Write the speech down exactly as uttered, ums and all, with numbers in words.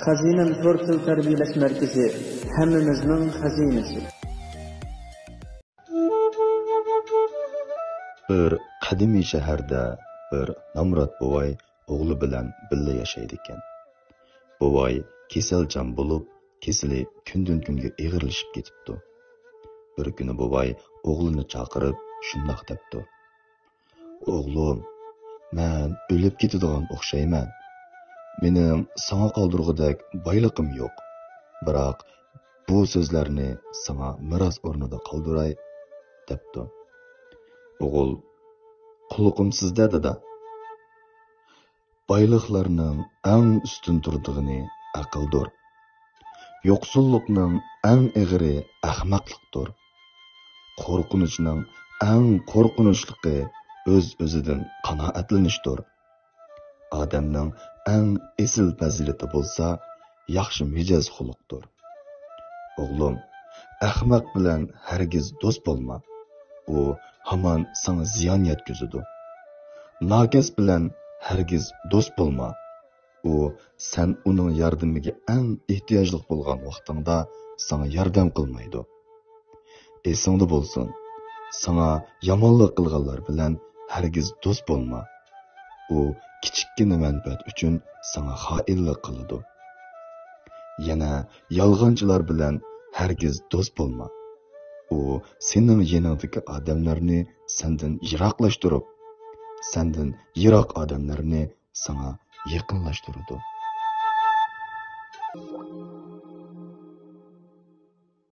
خەزىنەم تور تىل تەربىيەلەش مەركىزى، ھەممىمىزنىڭ خەزىنىسى. بىر قەدىمىي شەھەردە بىر نامرات بوۋاي ئوغلى بىلەن بىللە ياشايدىكەن. بوۋاي كېسەلچان بولۇپ، كېسىلى كۈندىن-كۈنگە ئېغىرلىشىپ كېتىپتۇ. بىر كۈنى بوۋاي ئوغلىنى چاقىرىپ شۇنداق دەپتۇ: «ئوغلۇم، مەن ئۆلۈپ كېتىدىغان ئوخشايمەن. مېنىڭ ساڭا قالدۇرغۇدەك بايلىقىم يوق. بىراق بۇ سۆزلەرنى ساڭا مىراس ئورنىدا قالدۇراي» دەپتۇ. ئوغۇل: «قۇلىقىم سىزدە، دادا. بايلىقلارنىڭ ئەڭ ئۈستۈن تۇرىدىغىنى ئەقىلدۇر. يوقسۇللۇقنىڭ ئەڭ ئېغىرى ئەخمەقلىقتۇر. قورقۇنچنىڭ ئەڭ قورقۇنچلۇقى ئۆز-ئۆزىدىن قانائەتلىنىشتۇر. ئادەمنىڭ ئەڭ ئېسىل پەزىلىتى بولسا ياخشى مىجەز خۇلقتۇر. ئوغلۇم، ئەخمەق بىلەن ھەرگىز دوست بولما. ئۇ ھامان ساڭا زىيان يەتكۈزىدۇ. ناكەس بىلەن ھەرگىز دوست بولما. ئۇ سەن ئۇنىڭ ياردىمىگە ئەڭ ئېھتىياجلىق بولغان ۋاقتىڭدا ساڭا ياردەم قىلمايدۇ. ئېسىڭدە بولسۇن، ساڭا يامانلىق قىلغانلار بىلەن ھەرگىز دوست بولما. ئۇ كىچىككىنە مەنپەئەت ئۈچۈن ساڭا خائىنلىق قىلىدۇ. يەنە يالغانچىلار بىلەن ھەرگىز دوست بولما. ئۇ سېنىڭ يېنىڭدىكى ئادەملەرنى سەندىن يىراقلاشتۇرۇپ، سەندىن يىراق ئادەملەرنى ساڭا يېقىنلاشتۇرىدۇ.»